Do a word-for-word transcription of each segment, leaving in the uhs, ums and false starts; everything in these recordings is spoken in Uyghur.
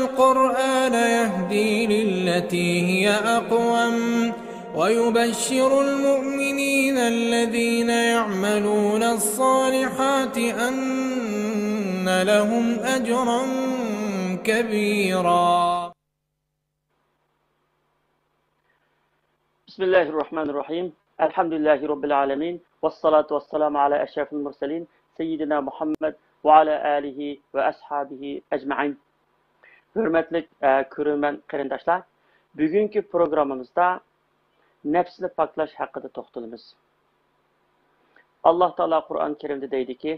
القرآن يهدي للتي هي أقوم ويبشر المؤمنين الذين يعملون الصالحات أن لهم أجرا كبيرا. بسم الله الرحمن الرحيم. الحمد لله رب العالمين. والصلاة والسلام على أشرف المرسلين سيدنا محمد وعلى آله وأصحابه أجمعين. ھۆرمەتلىك، ئە، كۆرۈرمەن قېرىنداشلار، بۈگۈنكى پروگراممىمىزدا نەپسنى پاكلاش ھەققىدە توختىلىمىز. ئاللاھ تائالا قۇرئان كەرىمدە دەيدىكى،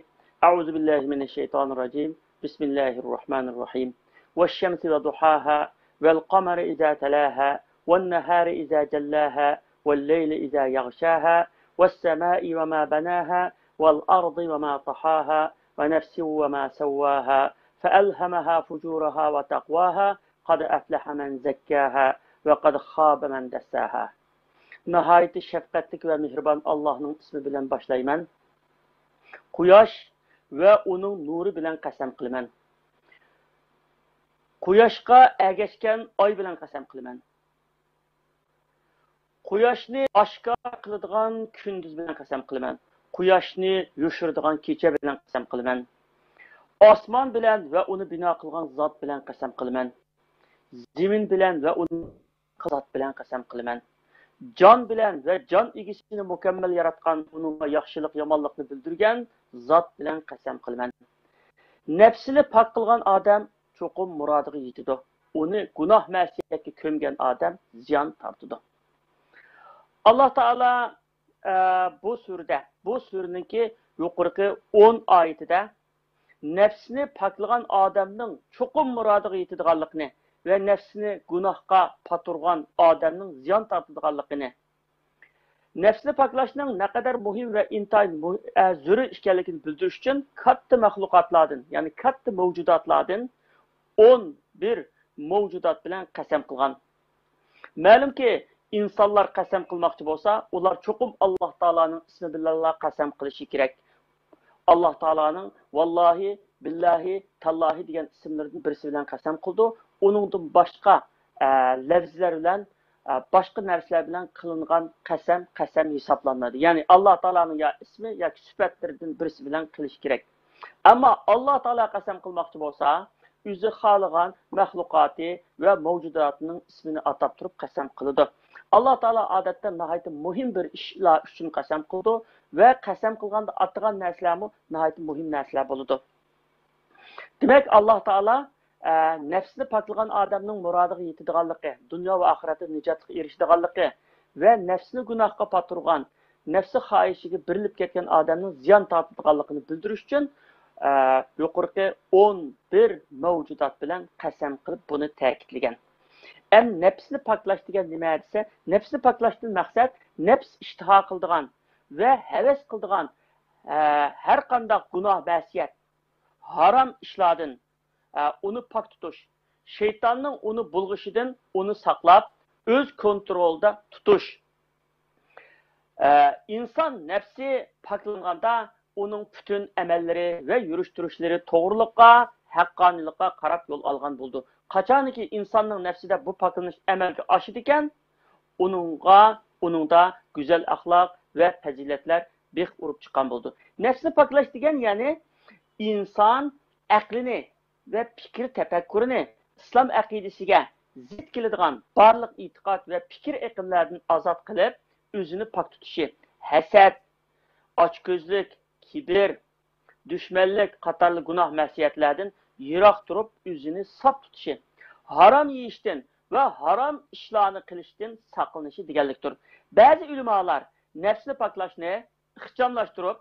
أعوذ بالله من الشيطان الرجيم. بسم الله الرحمن الرحيم. والشمس وضحاها، والقمر إذا تلاها، والنهار إذا جلاها، والليل إذا يغشاها، والسماء وما بناها، والأرض وما طحاها، ونفس وما سواها، فألهمها فجورها وتقواها، قد أفلح من زكاها، وقد خاب من دساها. ناھايىتى شەپقەتلىك ۋە مېھرىبان ئاللاھنىڭ ئىسمى بىلەن باشلايمەن. قۇياش ۋە ئۇنىڭ نۇرى بىلەن قەسەم قىلىمەن. قۇياشقا ئەگەشكەن ئاي بىلەن قەسەم قىلىمەن. قۇياشنى ئاشكارا قىلىدىغان كۈندۈز بىلەن قەسەم قىلىمەن. قۇياشنى يوشۇرىدىغان كېچە بىلەن قەسەم قىلىمەن. ئاسمان بىلەن ۋە ئۇنى بىنا قىلغان زات بىلەن قەسەم قىلىمەن. زېمىن بىلەن ۋە ئۇنى زات بىلەن قەسەم قىلىمەن. جان بىلەن ۋە جان ئىگىسىنى مۇكەممەل ياراتقان، ئۇنىڭغا ياخشىلىق، يامانلىقنى بىلدۈرگەن زات بىلەن قەسەم قىلىمەن. نەپسىنى پاك قىلغان ئادەم چوقۇم مۇرادىغا يېتىدۇ. ئۇنى گۇناھ مەسىيەتكە كۆمگەن ئادەم زىيان تارتىدۇ. ئاللاھ تائالا، ئە، بۇ سۈرىدە، بۇ سۈرىنىڭكى يۇقىرىقى ئون ئايىتىدە نەپسىنى پاكلىغان ئادەمنىڭ چوقۇم مۇرادىغا يېتىدىغانلىقىنى ۋە نەپسىنى گۇناھقا پاتۇرغان ئادەمنىڭ زىيان تارتىدىغانلىقىنى، نەپسىنى پاكلاشنىڭ نەقەدەر مۇھىم ۋە ئىنتايىن مۇ-، ئە، زۆرۈر ئىكەنلىكىنى بىلدۈرۈش ئۈچۈن كاتتا مەخلۇقاتلاردىن، يەنى كاتتا مەۋجۇداتلاردىن ئون بىر مەۋجۇدات بىلەن قەسەم قىلغان. مەلۇمكى، ئىنسانلار قەسەم قىلماقچى بولسا، ئۇلار چوقۇم ئاللاھ تائالانىڭ ئىسمى بىلەنلا قەسەم قىلىشى كېرەك. ئاللاھ تائالانىڭ ۋاللاھى، بىللاھى، تاللاھى دېگەن ئىسىملىرىدىن بىرسى بىلەن قەسەم قىلىدۇ. ئۇنىڭدىن باشقا، ئە، لەۋزلەر بىلەن، ئە، باشقا نەرسىلەر بىلەن قىلىنغان قەسەم، قەسەم ھېسابلانمايدۇ. يەنى ئاللاھ تائالانىڭ يا ئىسمى ياكى سۈپەتلىرىدىن بىرسى بىلەن قىلىشى كېرەك. ئەمما ئاللاھ تائالا قەسەم قىلماقچى بولسا، ئۆزى خالىغان مەخلۇقاتى ۋە مەۋجۇداتىنىڭ ئىسمىنى ئاتاپ تۇرۇپ قەسەم قىلىدۇ. ئاللاھ تائالا ئادەتتە ناھايىتى مۇھىم بىر ئىشلار ئۈچۈن قەسەم قىلىدۇ ۋە قەسەم قىلغاندا ئاتىغان نەرسىلەرمۇ ناھايىتى مۇھىم نەرسىلەر بولىدۇ. دېمەك، ئاللاھ تائالا، ئە، نەپسىنى پاكلىغان ئادەمنىڭ مۇرادىغا يېتىدىغانلىقى، دۇنيا ۋە ئاخىرەتتە نىجاتلىققا ئېرىشىدىغانلىقى ۋە نەپسىنى گۇناھقا پاتۇرغان، نەپسى خاھىشىگە بېرىلىپ كەتكەن ئادەمنىڭ زىيان تارتىدىغانلىقىنى بىلدۈرۈش ئۈچۈن، ئە، يۇقىرىقى ئون بىر مەۋجۇدات بىلەن قەسەم قىلىپ بۇنى تەكىتلىگەن. ئەمدى نەپسنى پاكلاش دېگەن نېمە دېسە، نەپسنى پاكلاشتىن مەقسەت نەپس ئىشتىھا قىلىدىغان ۋە ھەۋەس قىلىدىغان، ئە، ھەر قانداق گۇناھ، مەسىيەت، ھارام ئىشلاردىن، ئە، ئۇنى پاك تۇتۇش، شەيتاننىڭ ئۇنى بۇلغىشىدىن ئۇنى ساقلاپ، ئۆز كونترولىدا تۇتۇش. ئە، ئىنسان نەپسى پاكلانغاندا، ئۇنىڭ پۈتۈن ئەمەللىرى ۋە يۈرۈش-تۇرۇشلىرى توغرىلىققا، ھەققانىيلىققا قاراپ يول ئالغان بولىدۇ. قاچانكى ئىنساننىڭ نەپسىدە بۇ پاكلىنىش ئەمەلگە ئاشىدىكەن، ئۇنىڭغا، ئۇنىڭدا گۈزەل ئەخلاق ۋە پەزىلەتلەر بىخ ئۇرۇپ چىققان بولىدۇ. نەپسنى پاكلاش دېگەن، يەنى ئىنسان ئەقلىنى ۋە پىكىر تەپەككۇرىنى ئىسلام ئەقىدىسىگە زىت كېلىدىغان بارلىق ئېتىقاد ۋە پىكىر ئېقىملەردىن ئازاد قىلىپ، ئۆزىنى پاك تۇتۇشى، ھەسەت، ئاچكۆزلۈك، كىبىر، دۈشمەنلىك قاتارلىق گۇناھ مەسىيەتلەردىن يىراق تۇرۇپ، ئۆزىنى ساپ تۇتۇشى، ھارام يېيىشتىن ۋە ھارام ئىشلارنى قىلىشتىن ساقلىنىشى دېگەنلىكتۇر. بەزى ئۆلىمالار نەپسنى پاكلاشنى ئىخچاملاشتۇرۇپ،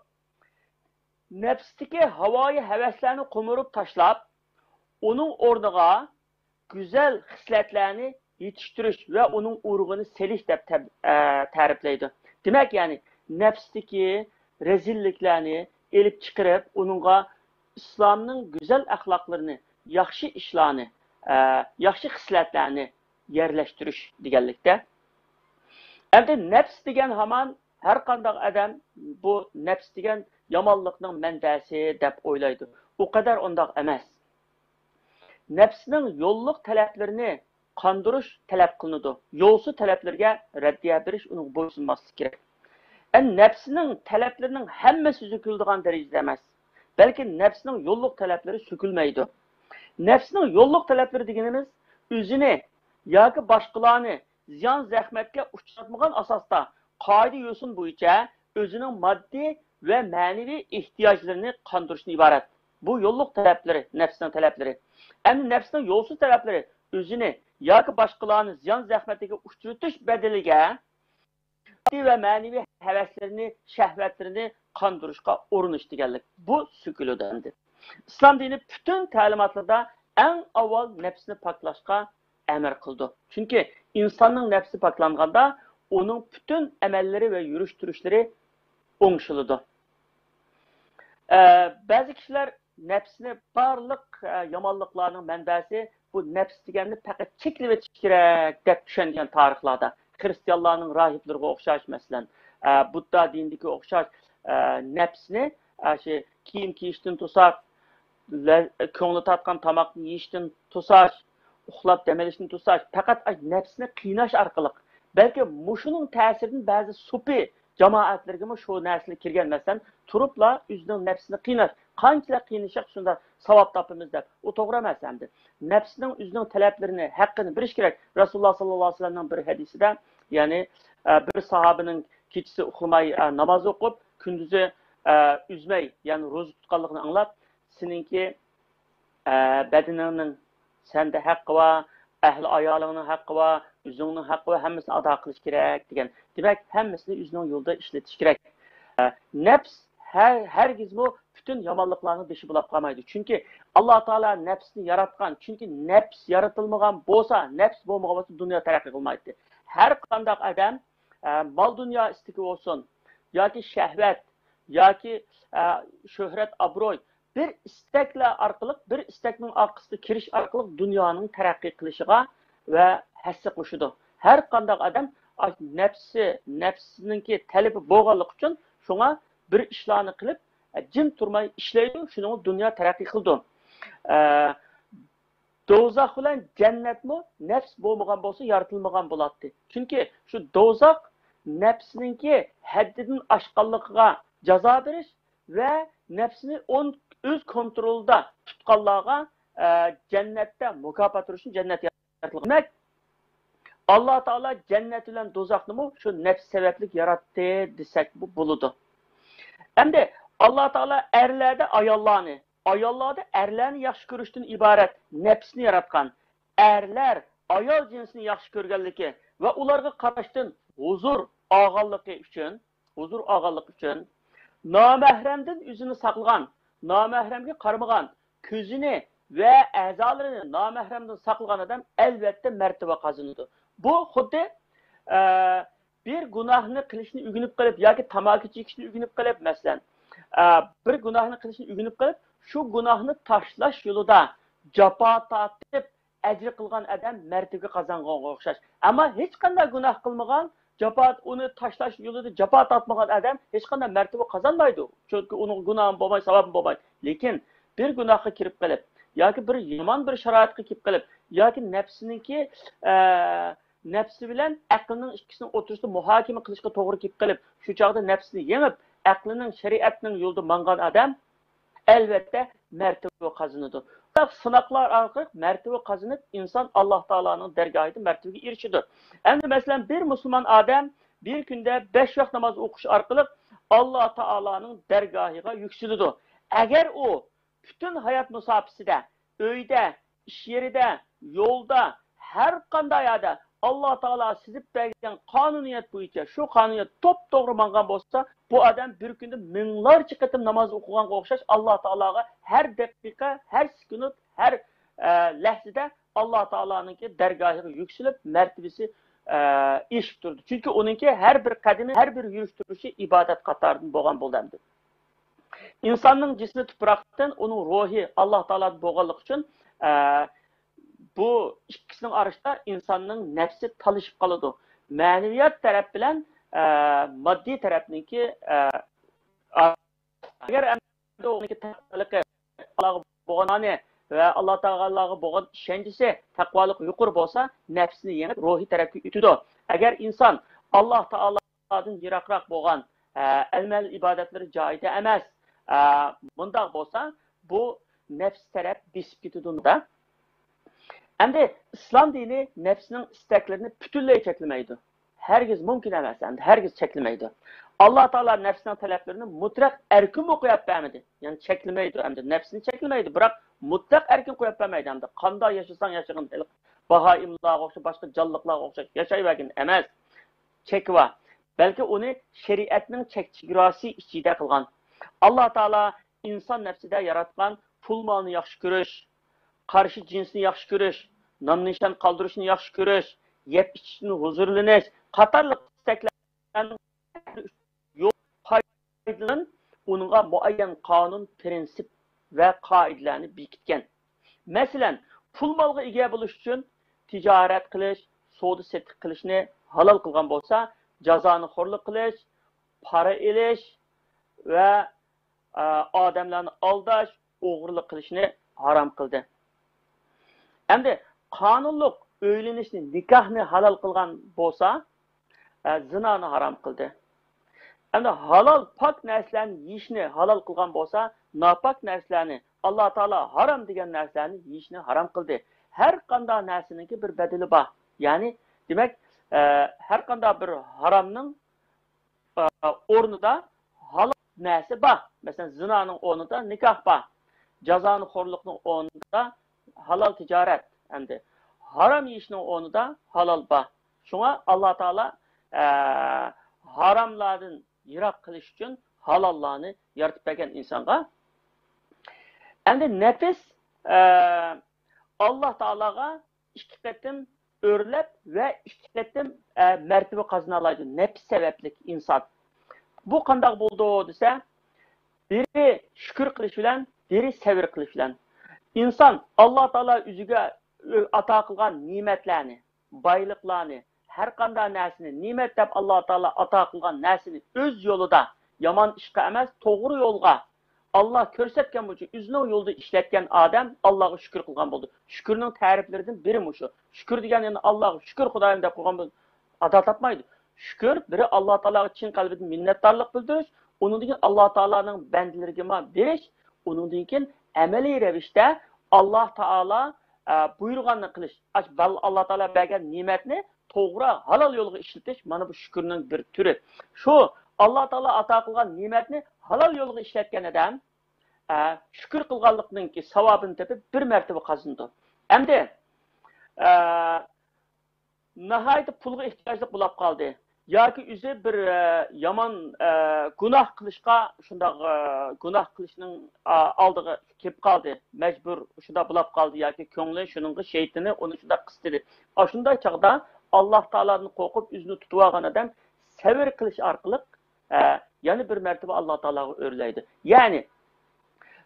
نەپستىكى ھاۋايى ھەۋەسلەرنى قومۇرۇپ تاشلاپ، ئۇنىڭ ئورنىغا گۈزەل خىسلەتلەرنى يېتىشتۈرۈش ۋە ئۇنىڭ ئۇرۇغىنى سېلىش دەپ تەب-، ئە، تەرىپلەيدۇ. دېمەك، يەنى نەپستىكى رەزىللىكلەرنى ئېلىپ چىقىرىپ، ئۇنىڭغا ئىسلامنىڭ گۈزەل ئەخلاقلىرىنى، ياخشى ئىشلارنى، ئە، ياخشى خىسلەتلەرنى يەرلەشتۈرۈش دېگەنلىكتە. ئەمدى نەپس دېگەن ھامان ھەر قانداق ئادەم بۇ نەپس دېگەن يامانلىقنىڭ مەنبەسى دەپ ئويلايدۇ. ئۇ قەدەر ئۇنداق ئەمەس. نەپسىنىڭ يوللۇق تەلەپلىرىنى قاندۇرۇش تەلەپ قىلىنىدۇ. يولسىز تەلەپلىرىگە رەددىيە بېرىش، ئۇنىڭغا بويسۇنماسلىق كېرەك. ئەمدى نەپسىنىڭ تەلەپلىرىنىڭ ھەممىسى سۆكۈلىدىغان دەرىجىدە ئەمەس، بەلكى نەپسىنىڭ يوللۇق تەلەپلىرى سۆكۈلمەيدۇ. نەپسىنىڭ يوللۇق تەلەپلىرى دېگىنىمىز ئۆزىنى ياكى باشقىلارنى زىيان زەخمەتكە ئۇچراتمىغان ئاساستا، قائىدە يوسۇن بويىچە ئۆزىنىڭ ماددىي ۋە مەنىۋى ئېھتىياجلىرىنى قاندۇرۇشتىن ئىبارەت. بۇ يوللۇق تەلەپلىرى، نەپسنىڭ تەلەپلىرى. ئەمدى نەپسنىڭ يولسىز تەلەپلىرى ئۆزىنى ياكى باشقىلارنى زىيان زەخمەتكە ئۇچرىتىش بەدىلىگە ماددىي ۋە مەنىۋى ھەۋەسلىرىنى، شەھۋەتلىرىنى قاندۇرۇشقا ئۇرۇنۇش دېگەنلىك. بۇ سۆكۈلىدۇ ئەمدى. ئىسلام دىنى پۈتۈن تەلىماتلىرىدا ئەڭ ئاۋۋال نەپسنى پاكلاشقا ئەمر قىلىدۇ. چۈنكى ئىنساننىڭ نەپسى پاكلانغاندا، ئۇنىڭ پۈتۈن ئەمەللىرى ۋە يۈرۈش تۇرۇشلىرى ئوڭشىلىدۇ. ئە، بەزى كىشىلەر نەپسنى بارلىق، ئە، يامانلىقلارنىڭ مەنبەسى، بۇ نەپس دېگەننى پەقەت چەكلىۋېتىش كېرەك دەپ چۈشەنگەن تارىخلاردا. خرىستىيانلارنىڭ راھىبلىرىغا ئوخشاش، مەسىلەن، ئە، بۇددا دىنىدىكى ئوخشاش، ئە، نەپسنى، ئە، شۇ كىيىم كىيىشتىن توساش، لە-، كۆڭلى تارتقان تاماقنى يېيىشتىن توساش، ئۇخلاپ دەم ئېلىشتىن توساش، پەقەت ئاش نەپسنى قىيناش ئارقىلىق، بەلكى مۇشۇنىڭ تەسىرىدىن بەزى سوپى جامائەتلەرگىمۇ شۇ نەرسىلەر كىرگەن، مەسىلەن، تۇرۇپلا ئۆزىنىڭ نەپسىنى قىيناش، قانچىلىك قىينىشساق شۇنداق ساۋاب تاپىمىز دەپ، ئۇ توغرا ئەمەس ئەمدى. نەپسنىڭ ئۆزىنىڭ تەلەپلىرىنى، ھەققىنى بېرىش كېرەك. رەسۇلۇللا ساللاللاھۇ ئەلەيھى ۋەسەللەمنىڭ بىر ھەدىسىدە، يەنى، ئە، بىر ساھابىنىڭ كېچىسى ئۇخلىماي، ئە، ناماز ئوقۇپ، كۈندۈزى، ئە، ئۈزمەي، يەنى روزا تۇتقانلىقىنى ئاڭلاپ، سېنىڭكى، ئە، بەدىنىڭنىڭ سەندە ھەققى بار، ئەھلى ئايالىڭنىڭ ھەققى بار، ئۆزۈڭنىڭ ھەققى بار، ھەممىسىنى ئادا قىلىش كېرەك دېگەن. دېمەك، ھەممىسىنى ئۆزىنىڭ يولىدا ئىشلىتىش كېرەك. ئە، نەپس ھەر-، ھەرگىزمۇ پۈتۈن يامانلىقلارنىڭ بېشى بولاپ قالمايدۇ. چۈنكى ئاللا تائالا نەپسنى ياراتقان. چۈنكى نەپس يارىتىلمىغان بولسا، نەپس بولمىغان بولسا، دۇنيا تەرەققىي قىلمايتتى. ھەر قانداق ئادەم، ئە، مال-دۇنيا ئىستىكى بولسۇن، ياكى شەھۋەت، ياكى، ئە، شۆھرەت، ئابروي، بىر ئىستەكلەر ئارقىلىق، بىر ئىستەكنىڭ ئارقىسىدا كىرىش ئارقىلىق دۇنيانىڭ تەرەققىي قىلىشىغا ۋە ھەسسە قوشىدۇ. ھەر قانداق ئادەم ئاش-، نەپسى، نەپسىنىڭكى تەلىپى بولغانلىقى ئۈچۈن شۇڭا بىر ئىشلارنى قىلىپ، ئە، جىم تۇرماي ئىشلەيدۇ، شۇنىڭغا دۇنيا تەرەققىي قىلىدۇ. ئە، دوزاخ بىلەن جەننەتمۇ نەپس بولمىغان بولسا يارىتىلمىغان بولاتتى. چۈنكى شۇ دوزاخ نەپسنىڭكى ھەددىدىن ئاشقانلىقىغا جازا بېرىش ۋە نەپسىنى ئون-، ئۆز كونترولىدا تۇتقانلارغا، ئە، جەننەتتە مۇكاپات بېرىش ئۈچۈن جەننەت يارىتىلغان. دېمەك، ئاللا تائالا جەننەت بىلەن دوزاخنىمۇ شۇ نەپس سەۋەبلىك ياراتتى دېسەك بولىدۇ. ئەمدى ئاللا تائالا ئەرلەردە ئاياللارنى، ئاياللاردا ئەرلەرنى ياخشى كۆرۈشتىن ئىبارەت نەپسنى ياراتقان. ئەرلەر ئايال جىنسىنى ياخشى كۆرگەنلىكى ۋە ئۇلارغا قاراشتىن ھۇزۇر ئالغانلىقى ئۈچۈن، ھۇزۇر ئالغانلىقى ئۈچۈن نامەھرەمدىن ئۆزىنى ساقلىغان، نامەھرەمگە قارىمىغان، كۆزىنى ۋە ئەزالىرىنى نامەھرەمدىن ساقلىغان ئادەم ئەلۋەتتە مەرتىۋە قازىنىدۇ. بۇ خۇددى، ئە، بىر گۇناھنى قىلىشنى ئۆگىنىپ قېلىپ ياكى تاماكا چېكىشنى ئۆگىنىپ قېلىپ، مەسىلەن، ئە، بىر گۇناھنى قىلىشنى ئۆگىنىپ قېلىپ، شۇ گۇناھنى تاشلاش يولىدا جاپا تارتىپ، ئەجىر قىلغان ئادەم مەرتىۋە قازانغانغا ئوخشاش. ئەمما ھېچقانداق گۇناھ قىلمىغان، جاپا، ئۇنى تاشلاش يولىدا جاپا تارتمىغان ئادەم ھېچقانداق مەرتىۋە قازانمايدۇ. چۈنكى ئۇنىڭ گۇناھى بولماي، ساۋابى بولماي. لېكىن بىر گۇناھقا كىرىپ قېلىپ ياكى بىر يامان بىر شارائىتقا كىرىپ قېلىپ ياكى نەپسىنىڭكى، ئە، نەپسى بىلەن ئەقلىنىڭ ئىككىسىنىڭ ئوتتۇرىسىدا مۇھاكىمە قىلىشقا توغرا كېلىپ قېلىپ، شۇ چاغدا نەپسىنى يېڭىپ، ئەقلىنىڭ، شەرىئەتنىڭ يولىدا ماڭغان ئادەم ئەلۋەتتە مەرتىۋە قازىنىدۇ. بۇنداق سىناقلار ئارقىلىق مەرتىۋە قازىنىپ، ئىنسان ئاللا تائالانىڭ دەرگاھىدا مەرتىۋىگە ئېرىشىدۇ. ئەمدى مەسىلەن، بىر مۇسۇلمان ئادەم بىر كۈندە بەش ۋاق ناماز ئوقۇش ئارقىلىق ئاللا تائالانىڭ دەرگاھىغا يۈكسىلىدۇ. ئەگەر ئۇ پۈتۈن ھايات مۇساپىسىدە، ئۆيدە، ئىش يېرىدە، يولدا، ھەر قانداق يەردە ئاللا تائالا سىزىپ بەرگەن قانۇنىيەت بويىچە شۇ قانۇنىيەت توپتوغرا ماڭغان بولسا، بۇ ئادەم بىر كۈندە مىڭلارچە قېتىم ناماز ئوقۇغانغا ئوخشاش، ئاللا تائالاغا ھەر دەقىقە، ھەر سېكۇنت، ھەر، ئە، لەھزىدە ئاللا تائالانىڭكى دەرگاھىغا يۈكسىلىپ، مەرتىۋىسى، ئە، ئېشىپ تۇرىدۇ. چۈنكى ئۇنىڭكى ھەر بىر قەدىمى، ھەر بىر يۈرۈش تۇرۇشى ئىبادەت قاتارىدىن بولغان بولدى ئەمدى. ئىنساننىڭ جىسمى تۇپراقتىن، ئۇنىڭ روھى ئاللا تائالادىن بولغانلىقى ئۈچۈن، ئە، بۇ ئىككىسىنىڭ ئارىسىدا ئىنساننىڭ نەپسى تالىشىپ قالىدۇ. مەنىۋىيەت تەرەپ بىلەن، ئە، ماددىي تەرەپنىڭكى، ئە، ئەگەر ئەمدى ئۇنىڭكى تەقۋالىقى بولغانلارنى ۋە ئاللا تائالاغا بولغان ئىشەنچىسى، تەقۋالىقى يۇقىرى بولسا، نەپسىنى يېڭىپ، روھىي تەرەپكە ئۆتىدۇ. ئەگەر ئىنسان ئاللا تائالادىن يىراقراق بولغان، ئە، ئەمەل ئىبادەتلىرى جايىدا ئەمەس، ئە، مۇنداق بولسا، بۇ نەپس تەرەپ بېسىپ كېتىدۇ. ئەمدى ئىسلام دىنى نەپسنىڭ ئىستەكلىرىنى پۈتۈنلەي چەكلىمەيدۇ. ھەرگىز مۇمكىن ئەمەس، ئەمدى ھەرگىز چەكلىمەيدۇ. ئاللا تائالا نەپسنىڭ تەلەپلىرىنى مۇتلەق ئەركىنمۇ قويۇپ بەرمىدى. يەنى چەكلىمەيدۇ، ئەمدى نەپسنى چەكلىمەيدۇ، بىراق مۇتلەق ئەركىن قويۇپ بەرمەيدۇ. ئەمدى قانداق ياشىساڭ ياشىغىن، ھېلىقى باھائىملارغا ئوخشاپ، باشقا جانلىقلارغا ئوخشاپ ياشايۋەرگىن ئەمەس. چېكى بار. بەلكى ئۇنى شەرىئەتنىڭ چەك چېگراسى ئىچىدە قىلغان. ئاللا تائالا ئىنسان نەپسىدە ياراتقان پۇل مالنى ياخشى كۆرۈش، قارشى جىنسنى ياخشى كۆرۈش، نام نىشان قالدۇرۇشنى ياخشى كۆرۈش، يەپ ئىچىشتىن ھۇزۇرلىنىش قاتارلىق ئىستەكلەرنىڭ يول پايدىلىنىپ، ئۇنىڭغا مۇئەييەن قانۇن، پىرىنسىپ ۋە قائىدىلەرنى بېكىتكەن. مەسىلەن، پۇل مالغا ئىگە بولۇش ئۈچۈن تىجارەت قىلىش، سودا سېتىق قىلىشنى ھالال قىلغان بولسا، جازانىخورلۇق قىلىش، پارا ئېلىش ۋە، ئە، ئادەملەرنى ئالداش، ئوغرىلىق قىلىشنى ھارام قىلدى. ئەمدى قانۇنلۇق ئۆيلىنىشنى، نىكاھنى ھالال قىلغان بولسا، ئە، زىنانى ھارام قىلدى. ئەمدى ھالال، پاك نەرسىلەرنى يېيىشنى ھالال قىلغان بولسا، ناپاك نەرسىلەرنى، ئاللا تائالا ھارام دېگەن نەرسىلەرنى يېيىشنى ھارام قىلدى. ھەر قانداق نەرسىنىڭكى بىر بەدىلى بار. يەنى، دېمەك، ئە، ھەر قانداق بىر ھارامنىڭ، ئە، ئورنىدا ھالال نەرسە بار. مەسىلەن، زىنانىڭ ئورنىدا نىكاھ بار. جازانىخورلۇقنىڭ ئورنىدا ھالال تىجارەت. ئەمدى ھارام يېيىشنىڭ ئورنىدا ھالال بار. شۇڭا ئاللا تائالا، ئە، ھاراملاردىن يىراق قىلىش ئۈچۈن ھالاللارنى يارىتىپ بەرگەن ئىنسانغا. ئەمدى نەپس، ئە، ئاللا تائالاغا ئىككى قېتىم ئۆرلەپ ۋە ئىككى قېتىم، ئە، مەرتىۋە قازىنالايدۇ. نەپس سەۋەبلىك ئىنسان. بۇ قانداق بولىدۇ دېسە، بىرى شۈكۈر قىلىش بىلەن، بىرى سەۋر قىلىش بىلەن. ئىنسان ئاللا تائالا ئۆزىگە ئاتا قىلغان نېمەتلەرنى، بايلىقلارنى، ھەر قانداق نەرسىنى، نېمەت دەپ ئاللا تائالا ئاتا قىلغان نەرسىنى ئۆز يولىدا، يامان ئىشقا ئەمەس، توغرا يولغا، ئاللا كۆرسەتكەن بويىچە ئۆزىنىڭ يولىدا ئىشلەتكەن ئادەم ئاللاغا شۈكۈر قىلغان بولىدۇ. شۈكۈرنىڭ تەرىپلىرىدىن بىرى مۇشۇ. شۈكۈر دېگەن يەنە ئاللاغا شۈكۈر، خۇدايىم دەپ قويغان بولىدۇ. ئادا تاپمايدۇ. شۈكۈر، بىرى ئاللا تائالاغا چىن قەلبىدىن مىننەتدارلىق بىلدۈرۈش، ئۇنىڭدىن كېيىن ئاللا تائالانىڭ بەندىلىرىگىمۇ بېرىش، ئۇنىڭدىن كېيىن ئەمەلىي رەۋىشتە ئاللا تائالا، ئە، بۇيرۇغاننى قىلىش. ئاش-، بال-، ئاللا تائالا بەرگەن نېمەتنى توغرا، ھالال يولغا ئىشلىتىش، مانا بۇ شۈكۈرنىڭ بىر تۈرى. شۇ ئاللا تائالا ئاتا قىلغان نېمەتنى ھالال يولغا ئىشلەتكەن ئادەم، ئە، شۈكۈر قىلغانلىقنىڭكى ساۋابىنى تېپىپ، بىر مەرتىۋە قازىنىدۇ. ئەمدى، ئە، ناھايىتى پۇلغا ئېھتىياجلىق بولاپ قالدى. ياكى ئۆزى بىر، ئە، يامان، ئە، گۇناھ قىلىشقا، شۇنداق، ئە، گۇناھ قىلىشنىڭ، ئا، ئالدىغا كېلىپ قالدى. مەجبۇر شۇنداق بولاپ قالدى ياكى كۆڭلى شۇنىڭغا شەيتىنى ئۇنى شۇنداق قىستىدى. ئاشۇنداق چاغدا ئاللا تائالادىن قورقۇپ ئۆزىنى تۇتۇۋالغان ئادەم سەۋر قىلىش ئارقىلىق، ئە، يەنە بىر مەرتىۋە ئاللا تائالاغا ئۆرلەيدۇ. يەنى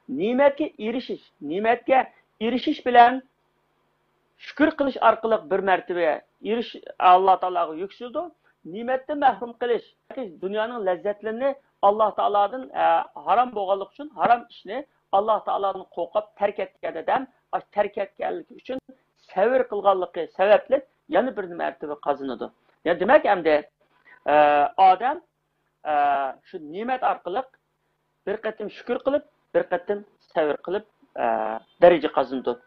نېمەتكە ئېرىشىش، نېمەتكە ئېرىشىش بىلەن شۈكۈر قىلىش ئارقىلىق بىر مەرتىۋە ئېرىش-، ئاللا تائالاغا يۈكسىلىدۇ. نېمەتتىن مەھرۇم قىلىش، دۇنيانىڭ لەززەتلىرىنى ئاللا تائالادىن، ئە، ھارام بولغانلىقى ئۈچۈن ھارام ئىشنى ئاللا تائالادىن قورقۇپ تەرك ئەتكەن ئادەم، ئاشۇ تەرك ئەتكەنلىكى ئۈچۈن سەۋر قىلغانلىقى سەۋەبلىك يەنە بىر مەرتىۋە قازىنىدۇ. يەنى دېمەك ئەمدى، ئە، ئادەم، ئە، شۇ نېمەت ئارقىلىق بىر قېتىم شۈكۈر قىلىپ، بىر قېتىم سەۋر قىلىپ، ئە، دەرىجە قازىنىدۇ.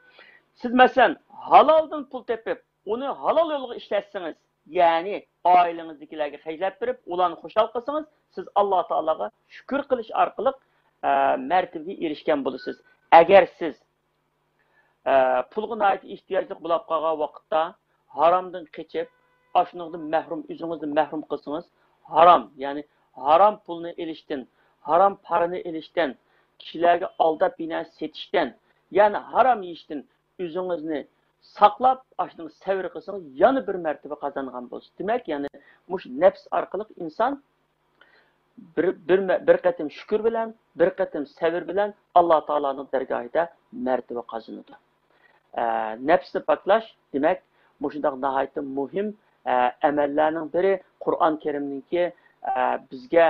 سىز مەسىلەن، ھالالدىن پۇل تېپىپ، ئۇنى ھالال يولغا ئىشلەتسىڭىز، يەنى ئائىلىڭىزدىكىلەرگە خەجلەپ بېرىپ، ئۇلارنى خۇشال قىلسىڭىز، سىز ئاللا تائالاغا شۈكۈر قىلىش ئارقىلىق، ئە، مەرتىۋىگە ئېرىشكەن بولىسىز. ئەگەر سىز ئە، پۇلغا ناھايىتى ئېھتىياجلىق بولاپ قالغان ۋاقىتتا ھارامدىن قېچىپ، ئاشۇنىڭدىن مەھرۇم، ئۆزىڭىزنى مەھرۇم قىلسىڭىز، ھارام، يەنى ھارام پۇلنى ئېلىشتىن، ھارام پارىنى ئېلىشتىن، كىشىلەرگە ئالداپ بىر نەرسە سېتىشتىن، يەنى ھارام يېيىشتىن ئۆزىڭىزنى ساقلاپ، ئاشۇنىڭغا سەۋر قىلسىڭىز، يەنە بىر مەرتىۋە قازانغان بولىسىز. دېمەك، يەنى مۇشۇ نەپس ئارقىلىق ئىنسان بىر، بىر، بىر قېتىم شۈكۈر بىلەن، بىر قېتىم سەۋر بىلەن ئاللا تائالانىڭ دەرگاھىدا مەرتىۋە قازىنىدۇ. ئە، نەپسنى پاكلاش، دېمەك، مۇشۇنداق ناھايىتى مۇھىم، ئە، ئەمەللەرنىڭ بىرى، قۇرئان كەرىمنىڭكى، ئە، بىزگە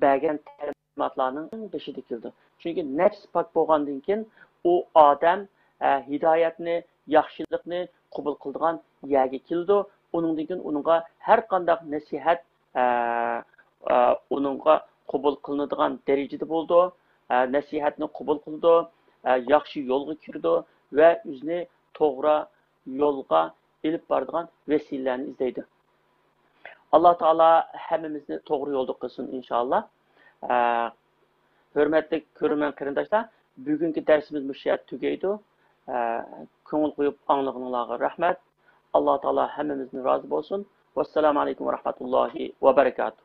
بەرگەن تەلىماتلارنىڭ ئەڭ بېشىدا كېلىدۇ. چۈنكى نەپس پاك بولغاندىن كېيىن ئۇ ئادەم، ئە، ھىدايەتنى، ياخشىلىقنى قوبۇل قىلىدىغان يەرگە كېلىدۇ. ئۇنىڭدىن كېيىن ئۇنىڭغا ھەر قانداق نەسىھەت، ئە، ئە، ئۇنىڭغا قوبۇل قىلىنىدىغان دەرىجىدە بولىدۇ. ئە، نەسىھەتنى قوبۇل قىلىدۇ، ئە، ياخشى يولغا كىرىدۇ ۋە ئۆزىنى توغرا يولغا ئېلىپ بارىدىغان ۋەسىلىلەرنى ئىزدەيدۇ. ئاللا تائالا ھەممىمىزنى توغرا يولدا قىلسۇن، ئىنشائاللا. ئە، ھۆرمەتلىك كۆرۈرمەن قېرىنداشلار، بۈگۈنكى دەرسىمىز مۇشۇ يەردە تۈگەيدۇ. ئە، كۆڭۈل قويۇپ ئاڭلىغىنىڭلارغا رەھمەت. ئاللا تائالا ھەممىمىزدىن رازى بولسۇن. ۋەسسالامۇ ئەلەيكۇم ۋە رەھمەتۇللاھى ۋە بەرىكاتۇھ.